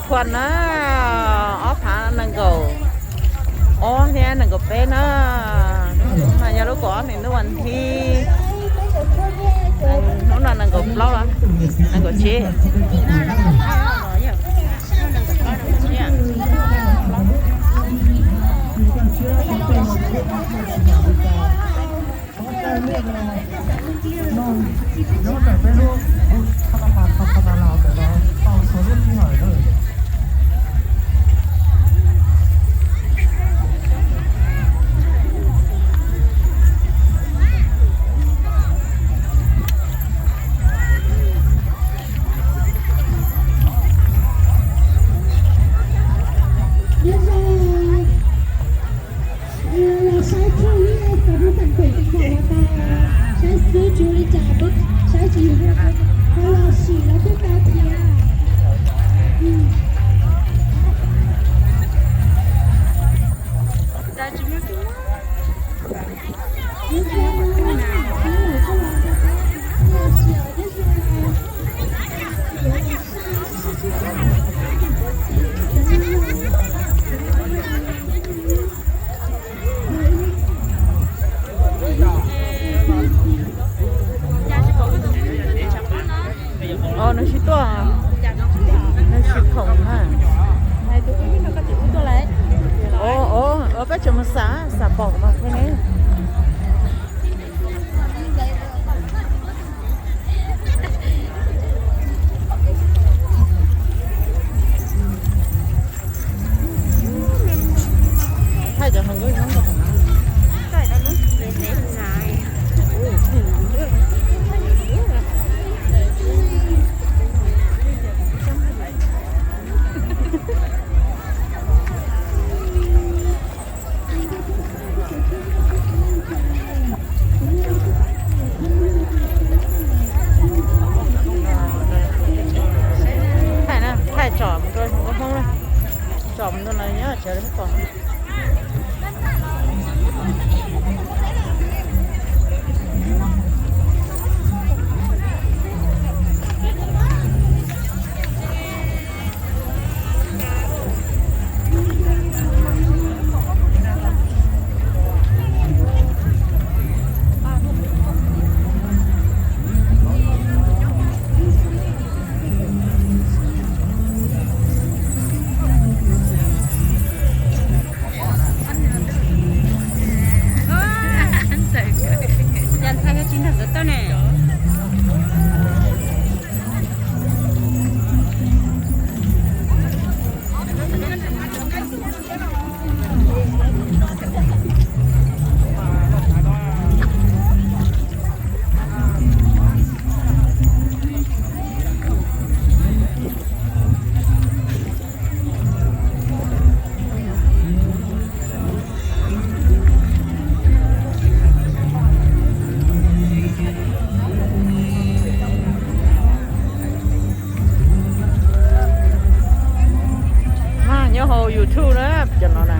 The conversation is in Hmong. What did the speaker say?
Khuam na, ob phav nees nkaum ob thiab nees nkaum peb na. Hnub no yog lub kaum ob hlis ntuj vas thib, hnub no nees nkaum plaub los nees nkaum tsib. Nyob ntawm peb lub, lub thab pas thab pas tas los ntawm no tau txhua lub sij hawm na. Los saib txog ib qho lub tag khuam tau saib xwb tsuas li cas, saib tsis yog ho los sim los twb tau thiab. Nws tsis tuaj, nws tsis khoom na. Ua peb tseem mus xam, xam pom mas thiaj ne. Thaij cov hluas nkauj nyob nkaum no. Thaij na, thaij tsom mus rau hluas nkauj Hmoob na. Tsom mus rau no nyob tsev li pom. Mas nyob hauv YouTube na cov no na.